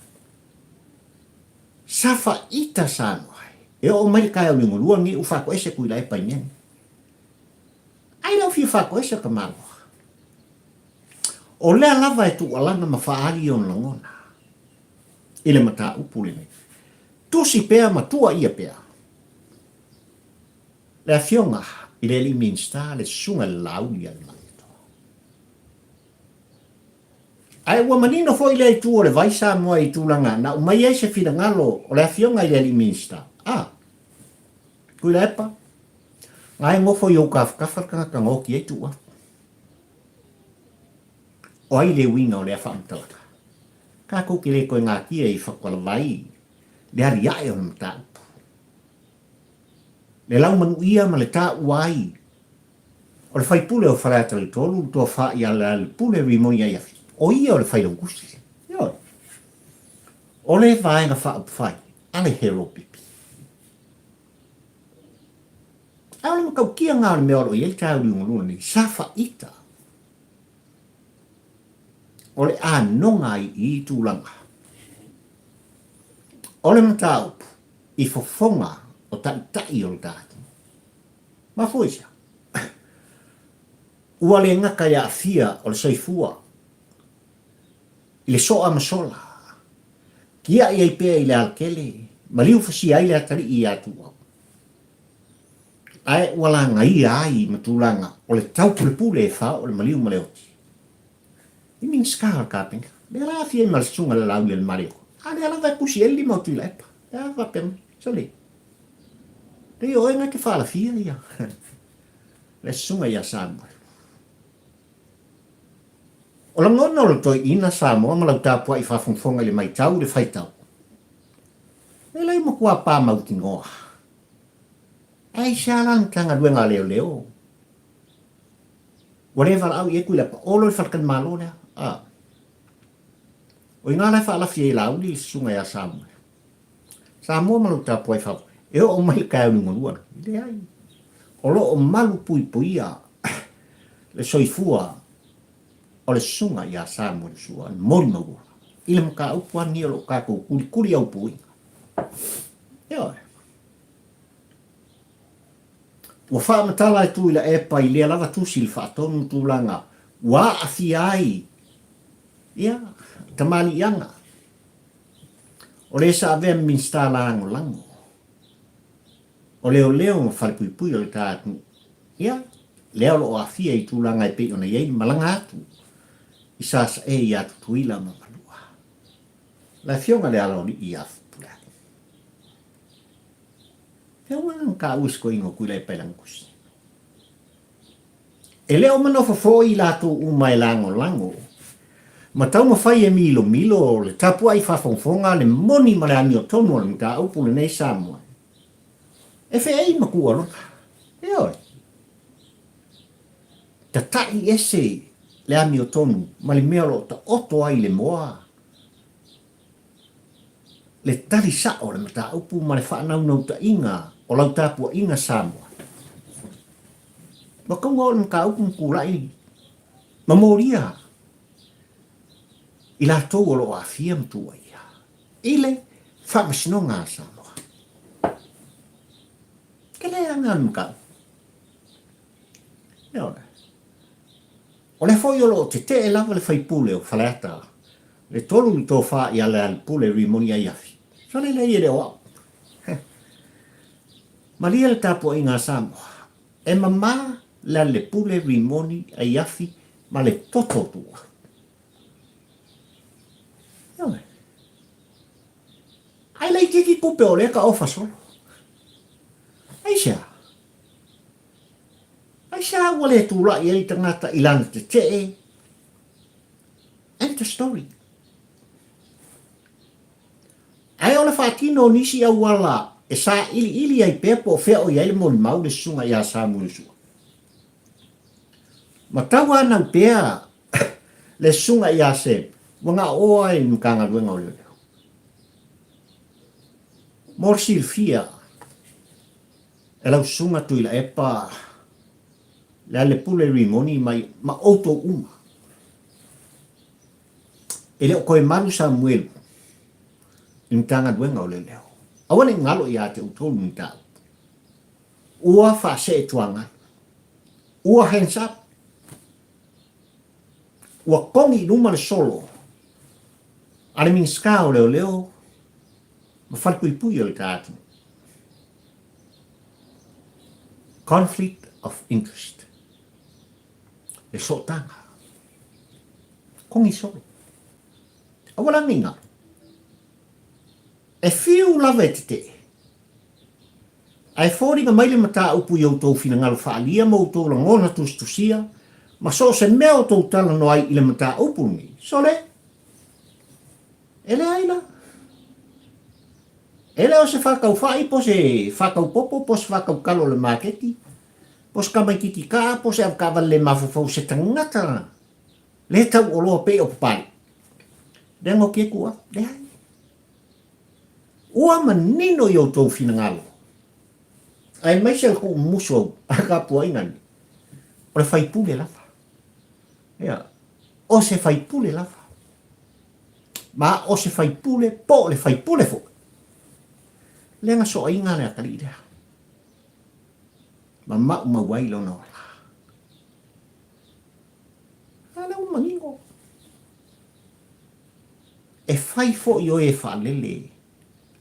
Sa faita Samoa e oo mai le taeao liugalua lenei ua faatoese Tuilaepa i mea nei. Ai le o fia faatoese o tamaloa. O lea lava e tuualana ma faaali ona lagona i le mataupu lenei. Tusi pea ma tuuaia pea le afioga i le alii Minisita le Susuga i le Laauli a le Malietoa. Ae ua manino foi lea itu o le vai Samoa i tulaga na aumai ai se finagalo o le afioga i le alii Minisita. A. Tuilaepa, na e nofo i ou tafatafa le tagata na oti ai tuuafu. O ai le uiga o lea faamatalaga? Tatou te le toe natia i fatualavai le aliae o le mataupu. Le laumanuia ma le taua ai o le faipule o Faleata 3, le tofa ia Lealailepule Rimoni Aiafi, o ia o le Failautusi. Ioe. O le Vaega Faaupufai a le Hero Pipi. Ae o le matautia lena o le mea o lo o i ai le taeao lenei, sa faita o le anoga ai i i tulaga. O le mataupu i fofoga o taitai o le tatou. Mafua i sea? Ua le gata i aafia o le soifua i le soa ma sola, tiai ai pea i le alatele, maliu fasia ai le atalii ia Tuuau. Ae ua lagaia ai ma tulaga o le taupulepule e faaoo le maliu ma le oti. I Minisita o le Kapeneta, lea la aafia ai ma le Susuga i le Laaulialemalietoa, a lea lava e tusi ai le lima o Tuilaepa. Lea faapea mai, sole, pei o oe na te faalafia ia le Susuga ia Samuel. O lagona o le toeaina Samoa ma lau tapuai faafogafoga i le maitau i le faitau, e leai matua pa mautinoa. Aisea la le Matagaluega a Leoleo ua le valaau i ai Tuilaepa, olo i le faletalimalo lea. A. O i ina la e faalafi ai e Laauli le susuga ia Samoa. Samoa ma lou tapuai faafofoga, e oo mai le taeao liugalua lenei. Leai. O lo o malu puipuia le soifua o le susuga ia Samuel Sua e molimau ola i le mataupu lava lenei o lo o tatou kulikuli aupuina. Ioe. Ua faamatala e Tuilaepa i lea lava tusi i le faatonu tulaga ua aafia ai ia tamaliiaga o le sa avea ma Minisita Lagolago o Leoleo ma Falepuipui o le ta atunuu. Ia, lea o lo o aafia i tulaga e pei ona i ai le malaga atu i Sasae ia Tutuila ma Manua. Le Afioga i le Aloalii ia Fepuleai. He uaga na taua i se toeaina o Tuilaepa i lana tusi. E le o manofo foi i latou uma e lagolago ma taumafai e milomilo le tapuai faafogafoga le moni ma le amiotonu o le mataupu lenei Samoa e feei ma tuualota. Ioe. Tatai ese le amiotonu ma le mea o lo o taoto ai le moa le tali sao o le mataupu ma le faanaunautaiga o lau tapuaiga Samoa. Ua tau o le mataupu ma tulai ma molia i latou o lo o aafia ma tuuaia i le Faamasinoga a Samoa. Tele lava le mataupu. Ioe. O lea foi o lo o tetee lava le faipule o Faleata le 3 le tofa ia Lealipule Rimoni Aiafi. Sole lea e le o au. Malie le tapuaiga a Samoa. E mama Lealipule Rimoni Aiafi ma le toto tua. Ioe. Ai laitiiti tupe o lea ka ofa solo. Aisea? Aisea ua le tulai ai tagata i lana tetee? End the story. Ae o le faatino o nisi auala e sailiili ai pea po o fea o i ai le molimau le susuga ia Samuel Sua. Ma tauanau pea le susuga ia Sam, ua gaoa ai le Matagaluega o Leoleo. Mo le silafia, E lau susuga Tuilaepa, Lealepule Rimoni mai ma outou uma. E le o toe malu Samuelu i Matagaluega o Leoleo. Aua ne i galo ia te outou le mataupu. Ua faasee tuagalu. Ua hands up. Ua togi i luma le solo a le Minisita o Leoleo ma Falepuipui o le ta atunuu. Conflict of interest. Le sootaga. Kogi solo. Aua la ne i galo. E fiu lava e tetee. Ae foliga mai le mataupu i outou finagalo faaalia ma outou lagona tusitusia ma so o se mea o tou talanoa ai i le mataupu lenei. Sole! E leai la. E le o se faataufa'i po o se faataupopo po o se faataukalo o le maketi po o se tamaititi kaa po o se avetaavale le mafaufau se tagata le tauoloa pei o Papalii. Lea na oti atu au, leai. Ua manino i outou finagalo, aemaise le tuumusu au a tapuaiga nei, o le faipule lava. Ia, o se faipule lava. Ma o se faipule po o le faipule foi. Lea na soaina le atalii lea. Ma maumau ai lona ola. A lea ua manino. E fai foi oe e faalele,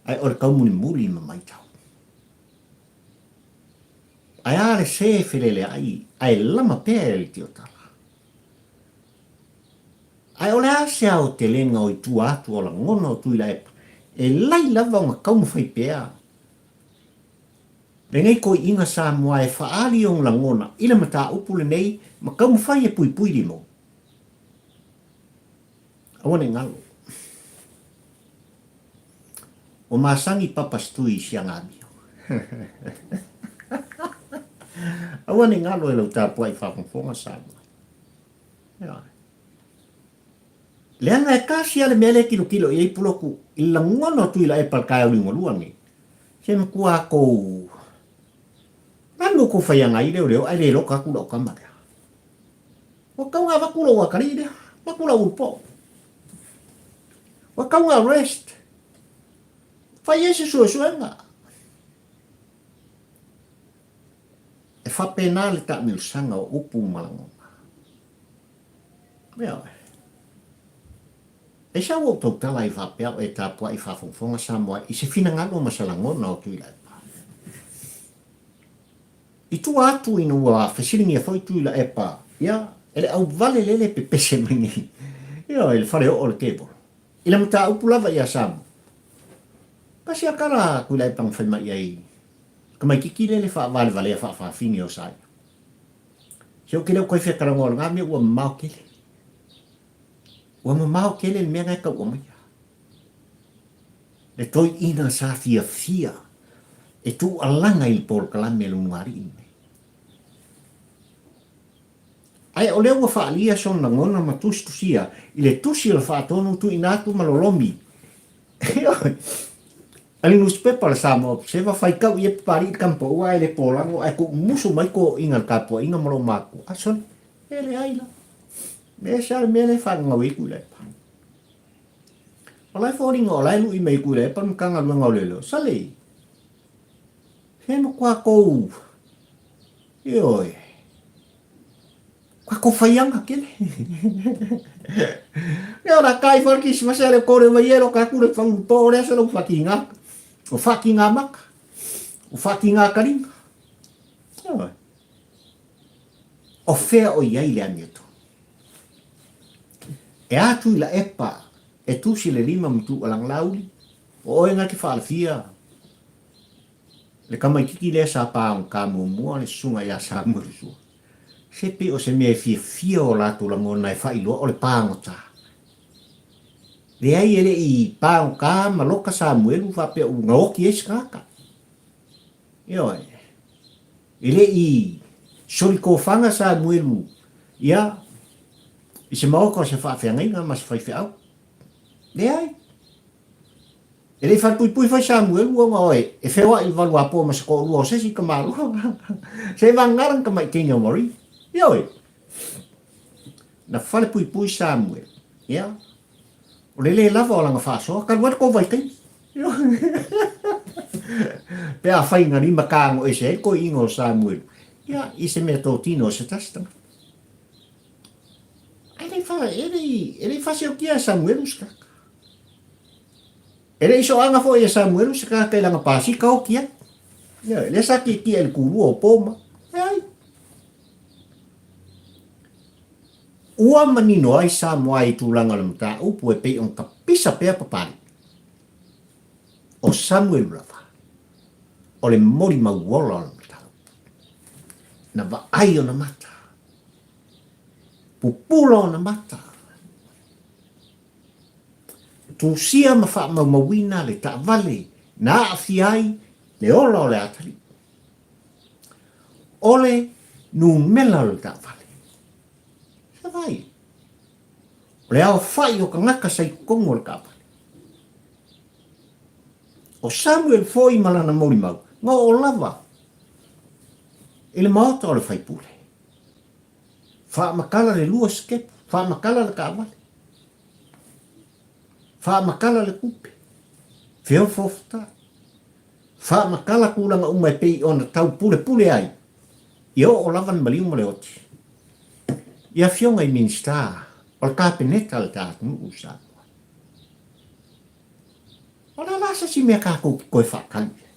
ae o le taumulimuli ma maitau. Ae a le se e feleleai ae lama pea e le tiotala? Ae o le a se aotelega o i tua atu o lagona o Tuilaepa e lai lava ona taumafai pea lenei toeaiina Samoa e faaali ona lagona i le mataupu lenei ma taumafai e puipui limau? Aua ne i galo. Ua masani papa stui i si ana amio. Aua ne i galo e lau tapuai faafogafoga Samoa. Ioe. Leaga e tasi lava le mea lea e tilotilo i ai Pulotu i le lagona o Tuilaepa i le taeao liugalua lenei. Se matua tou lanu tou faiaga ai leoleo ae le loka atu lau tama lea. Ua tau na avatu lou atalii lea, avatu lau ulupoo. Ua tau na arrest. Fai ai se suesuega. E faapena le taamilosaga o upu ma lagona. Ioe. Aisea ua ou tautala ai faapea o e tapuai faafogafoga Samoa i se finagalo ma se lagona o Tuilaepa? I tua atu ina ua fesiligia foi Tuilaepa, ia, e le auvale lele pepese mai nei, ioe, i le fale oo o le table. I le mataupu lava ia Samoa. Tasi a tala Tuilaepa na fai mai ai, tamaititi lele faavalevalea faafafine o Saia. Se ou te le o toe fia talanoa i lena mea ua mamao tele. Ua mamao tele le mea na e tau aumaia. Le toeaina sa fiafia e tuualaga i le polokalame a le ulugalii lenei. Ae o lea ua faaalia sona lagona ma tusitusia i le tusi o le faatonu tuuina atu ma lolomi a le nusipepa le Samoa Observer, faitau i ai Papalii i le tamapaua ae le polago ae tuumusu mai toeaiina i le tapuaiga ma lou matua. A sole, e leai la. E ese lava le mea lea e faalogau ai Tuilaepa. O la e foliga o la e lui mai e Tuilaepa le Matagaluega o Leoleo. Sale, he matua tou, ioe, Ka ko whaianga kele. Ia ora kai whare Christmas ale kore mai ero ka kure whangu po ore asa lau whaki ngā. O whaki ngā maka. O whaki ngā karinga. Oi. O whea o iai le amioto. E atu i la epa, e tusi le lima mtu o lang lauli, o oe ngā te whaalawhia, le tamaititi lea sa pāgotā muamua le susuga iā Samuelu Sua. Se pei o se mea e fiafia o latou lagona e faailoa o le pāgotā. Leai e le i pāgotā ma loka Samuelu faapea ua gaoki ai se tagata. Ioe. E le i solikofaga Samuelu ia i se maota o se faafeagaiga ma se faifeau. Leai. E le i falepuipui foi Samuelu ona oe e feoai i le valuapoa ma se toalua o se isi tamaloa. Se vagana na tamai teine o Marie. Ioe. Na falepuipui Samuelu. Ia. O le le lava o lana faasoa, talu ai le tou vaitaimi. Pe afai na lima tago ese ai le toeaina o Samuelu, ia, i se mea totino o se tasi tagata. E le i, e le i, e le i faaseotia e Samuelu se tagata. E le i soaga foi e Samuelu se tagata i lana pasika oki ai. Ioe, lea sa tietie i le kulua o Poma. Leai. Ua manino ai Samoa i tulaga o le mataupu e pei ona tapisa pea Papalii. O Samuelu lava. O le molimau ola o le mataupu. Na vaai ona mata. Pupula ona mata. Tusia ma faamaumauina le taavale na aafia ai le ola o le atalii. O le numela o le taavale. Se vai. O le aofai o tagata sa i totonu o le taavale. O Samuel foi ma lana molimau, na oo lava i le maota o le faipule. Faamatala le lua sitepu, faamatala le taavale, faamatala le tupe, feofaoftai, faamatala tulaga uma e pei ona taupulepule ai, ia oo lava le maliu ma le oti i afioga i Minisita o le Kapeneta a le ta atunuu o Samoa. O le a la se isi mea tatou te toe faatali ai?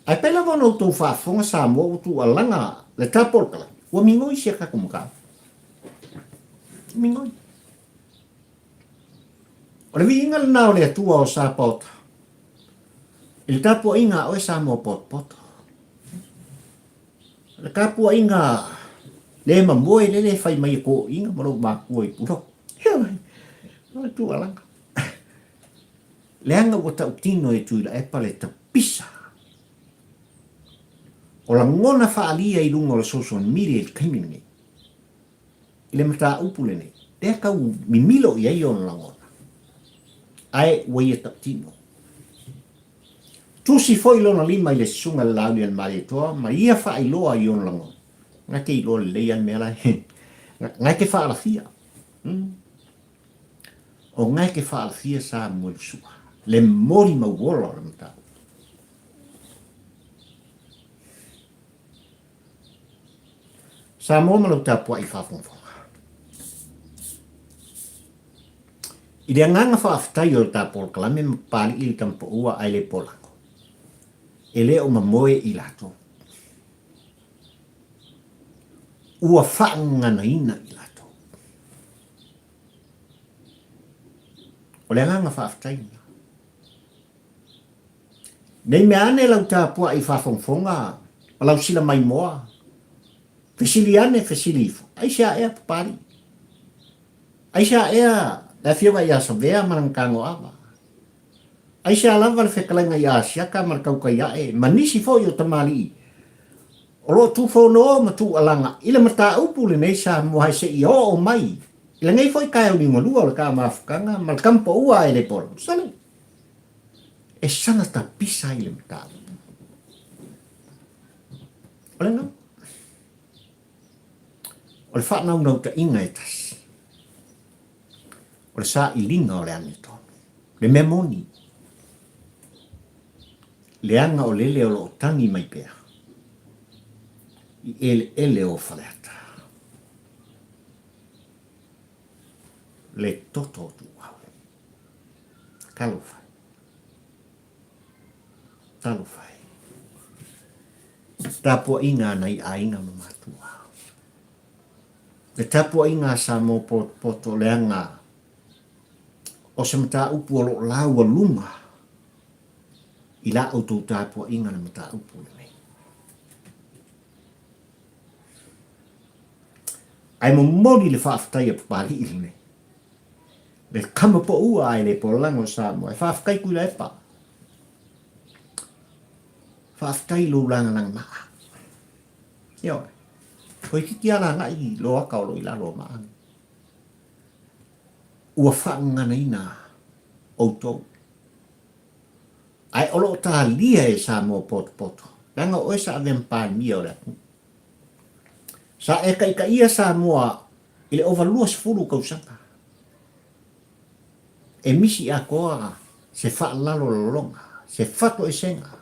Ae pei lava ona outou faafofoga Samoa ua tuualaga le tapu o le kalani, ua migoi si a tatou mataupu. Ua migoi. O le viiga lena o le Atua o Sapaota i le tapuaiga a oe Samoa potopoto. O le tapuaiga le mamoe lele e fai mai e toeaiina ma lou matua i Pulotu. O le tuualaga. Leaga ua tautino e Tuilaepa le tapisa o lagona faaalia i luga o le social media i le taimi lenei, i le mataupu lenei, lea tau mimilo i ai ona lagona, ae ua ia tautino. Tusi foi lona lima i le Susuga i le Laaulialemalietoa ma ia faailoa i ona lagona. Na te iloa lelei a le mea la e, na te faalafia. O na te faalafia Samuelu Sua, le molimau ola o le mataupu. Samoa ma lau tapuai faafogafoga. I le agaga faafetai o le ta polokalame ma Papali'i le Tamapaua ae le Polago, e le o mamoe i latou. Ua faagaganaina i latou. O le agaga faafetai lena. Nei mea ane lau tapuai faafogafoga ma lau sila maimoa, fesili ane fesili ifo, aisea ea Papali'i? Aisea ea le afioga ia Savea ma lana tagoava? Aisea lava le fetalaiga ia Asiata ma le tautai ae ma nisi foi o tamalii o lo o tufono ma tuualaga i le mataupu lenei Samoa e seia oo mai i lenei foi taeao liugalua o le ta mafutaga ma le tamapaua ae le pola? Sole! E sana tapisa ai le mataupu. O lena. O le faanaunautaiga e tasi, o le sailiga o le amiotonu, le mea moni, leaga o lele o lo o tagi mai pea i eleele o Faleata, le toto o Tuuau. Talofa e. Talofa e. Tapuaiga a nai aiga ma matua. Le tapuaiga a Samoa potopoto leaga o se mataupu o lo o laualuga i la outou tapuaiga le mataupu lenei. Ae momoli le faafetai a Papali'i lenei. Le kama poua ae le polaga o Samoa. E faafetai Tuilaepa. Faafetai i lou lagalaga maa. Ioe. Toeitiiti lava lagai i lo aka o lo o i lalo o maa nei. Ua faagaganaina outou. Ae o lo o talia e Samoa potopoto, leaga o oe sa avea ma Palemia o le atunuu. Sa e taitaia Samoa i le ova 20 tausaga. E misi atoa se faalalolaloga, se fatoesega,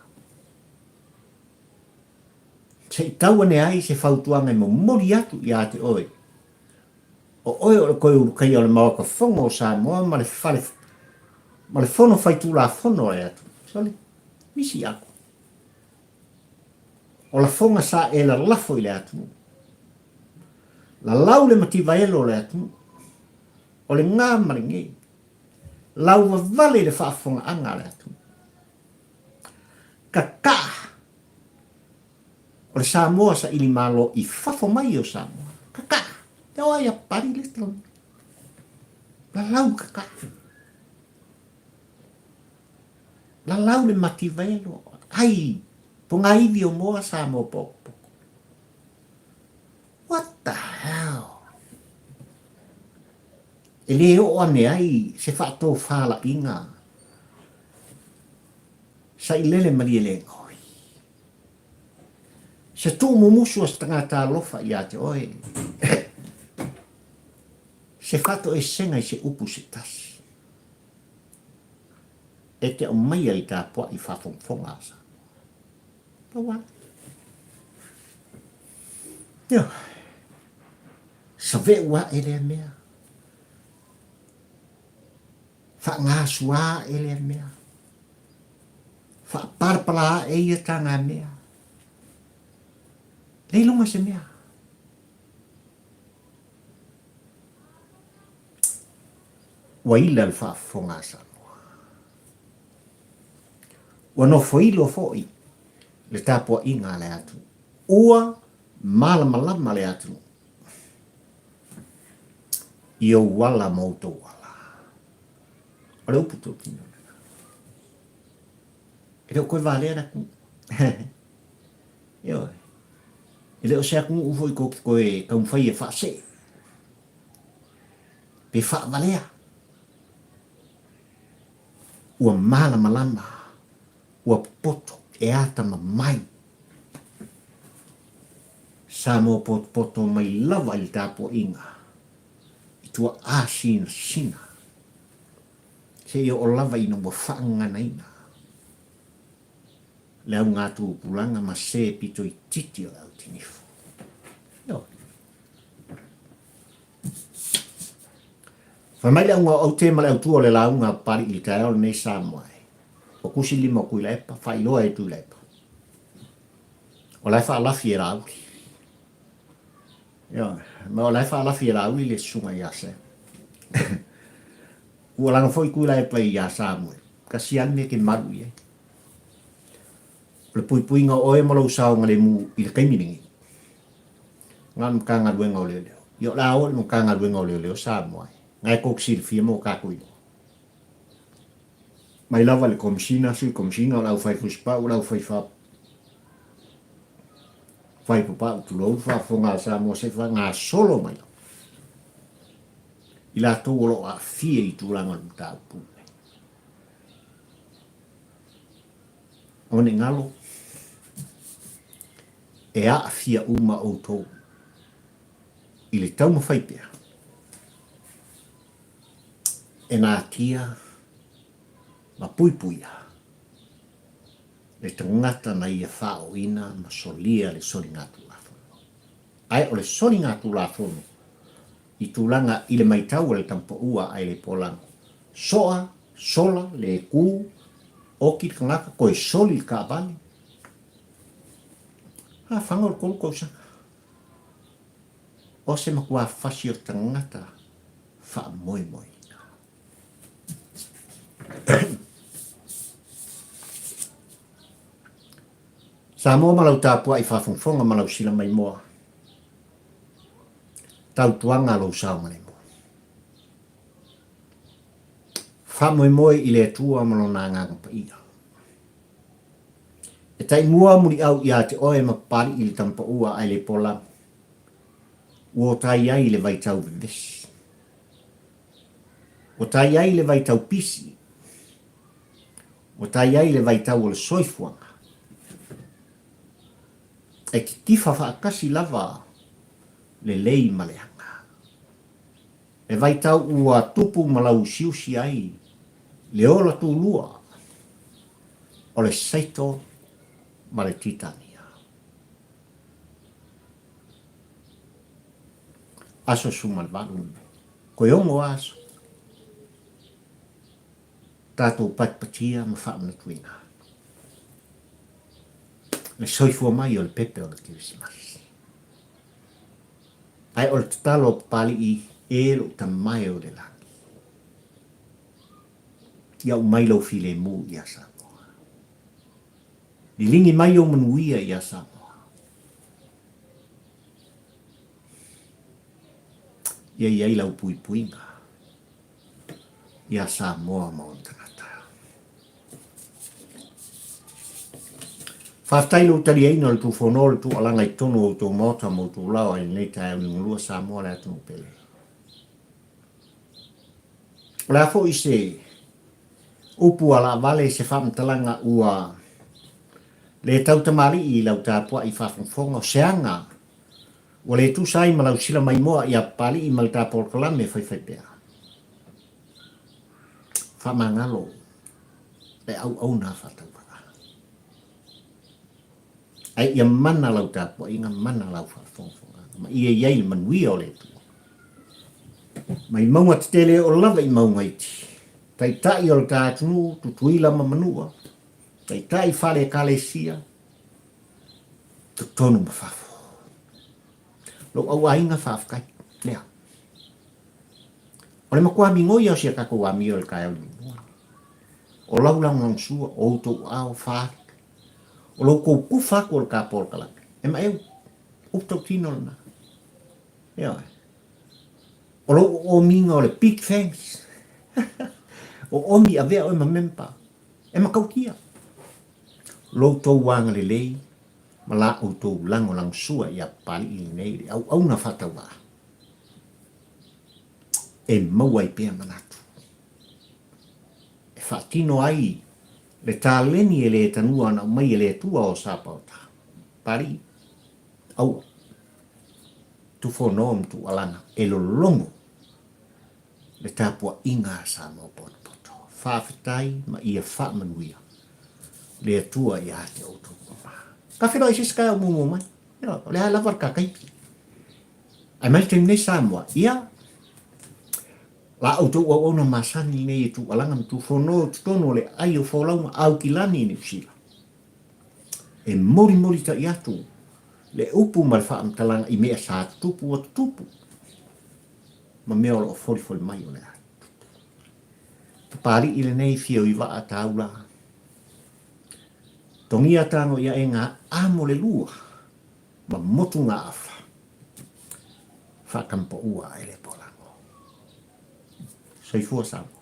se i tau ane ai se fautuaga e momoli atu ia te oe, o oe o le toe ulutaia o le Maota Fono o Samoa ma le Fale ma le Fono Faitulafono a le atunuu. Sole, misi atoa. O lafoga sa e lalafo i le atunuu. Lalau le mativaelo o le atunuu. O le gā ma le gē. Lauvavale i le faafofogaaga a le atunuu. Kakaa o le Samoa saili malo i fafo mai o Samoa. Kakaa. Te oa ia pari le talo. Lalau kakaa. Lalau le mativelo. Ai, pogaivi o moa Samoa pokopoko. What the hell? E le oo ane ai se faatofalaiga sailele malielegoi. Se tuumumusu a se tagata alofa ia te oe, se faatoesega i se upu se tasi. E te aumaia i tapuai faafogafoga a Samoa. Pau lava. Ioe. Save'u a'e lea mea. Faagasua a'e lea mea. Faapalapala a'e ia taga mea. Le iloga se mea. Ua ila le faafofoga a Samoa. Ua nofoilo foi le tapuaiga a le atunuu. Ua malamalama le atunuu i ou ala ma outou ala. O le upu totino lena. E le o koe valea le atunuu. Ioe. E le o se atunuu foi tou te toe taumafai e faasee pe faavalea. Ua malamalama, ua popoto e atamamai. Samoa potopoto mai lava i le tapuaiga i tuaa sinasina seia oo lava ina ua faagaganaina le augatupulaga ma se pito itiiti o le autinifu. Ioe. Fai mai le auga o aute ma le autua o le lauga a Papalii i le taeao lenei Samoa e. O kusi lima o Tuilaepa, faailoa e Tuilaepa. O la e faalafi e Laauli. Ioe, ma o la e faalafi e Laauli le susuga ia Sam. Ua laga foi Tuilaepa ia Samuel. Kasi lava le mea e te malu i ai. O le puipuiga o oe ma lou saogalemu i le taimi lenei. Na o le Matagaluega o Leoleo. Ia o le a oo i le Matagaluega o Leoleo Samoa e. Na e tou te silafia ma ua tatou iloa. Mai lava i le Komesina, Sui Komesina, o le aufai fusipau, o le aufai fa faipapau, tulou le faafofoga a Samoa se i faagasolo mai lava i latou o lo o aafia i tulaga o le mataupu lenei. Aua ne i galo, e aafia uma outou i le taumafai pea e natia ma puipuia le tagata na ia faaoina ma solia le soligatulafono. Ae o le soligatulafono i tulaga i le maitau a le tamapaua ae le polago, soa, sola, le ku, oki le tagata, toe soli le taavale. A fanga o le 3 tausaga. O se matua fasi o tagata faamoemoeina. Samoa ma lau tapuai faafogafoga ma lau sila maimoa. Tautuaga lou saogalemu. Faamoemoe i le Atua ma Lona Agaga Paia. E taimua muliau ia te oe ma Papali'i le tamapaua ae le pola ua tai ai le vaitau vevesi. Ua tai ai le vaitau pisi. Ua tai ai le vaitau o le soifuaga. E titifa faatasi lava le lei ma le aga. E vaitau ua tupu ma lauusiusi ai le ola tulua o le saito ma le titania. Aso 18 lenei. Koe ono aso. Tatou patipatia ma faamanatuina le soifua mai o le pepe o le Kerisimasi. Ae o le tatalo a Papali'i e lou tamae o le lagi, ia aumai lou filemu ia Samoa. Liligi mai ou manuia iā Samoa. Ia i ai lau puipuiga iā Samoa ma ona tagata. Faafetai lou taliaina o le Tufono o le Tuualaga i totonu o outou maota ma outou laoa i lenei taeao liugalua Samoa le atunuu pele. O le a foi se upu a laavale se faamatalaga ua le tautamalii i lau tapuai faafogafoga o se aga ua le tusa ai ma lau sila maimoa ia Papalii ma le ta polokalame faifaipea. Faamagalo le auauna faatauvaa. Ae ia mana lau tapuaiga, mana lau faafogafogaga, ma ia i ai le manuia o le Atua. Mai mauga tetele e oo lava i mauga iti. Taitai o le ta atunuu, Tutuila ma Manua, taitai fale Ekalesia, totonu ma fafo. Lou auaiga faafetai. Lea. O le matua migoi o si a tatou amio i le taeao liugalua. O lau lagolagosua, o outou aao fali, o lo outou tufa atu o le ta polokalame. E maeu, upu tautino lena. Ioe. O lou oomiga o le big thanks. Oomi avea oe ma member. E matautia. Lo outou agalelei ma la outou lagolagosua ia Papalii lenei i le auauna faatauvaa e maua ai pea manatu e faatino ai le taleni e le tanua na aumai e le Atua o Sapaota. Papalii, aua. Tufono ma tuualana e lologo le tapuaiga a Samoa potopoto. Faafetai ma ia faamanuia le Atua ia te outou uma. Ka feiloai se isi taeao muamua mai. Ioe, o lea lava le ta taimi. Ae mai le taimi nei Samoa, ia, la outou auauna masani lenei e tuualaga ma tufono i totonu o le ai o folauga Aukilani i Niu Sila. E molimolitai atu le upu ma le faamatalaga i mea sa tutupu ua tutupu ma mea o lo o folifoli mai o le a tutupu. Papalii lenei fio i vaa taula. Togia tago ia e ngā amo le lua ma motu ngā afa. Whaakampaua e le polago. Soifua Samoa.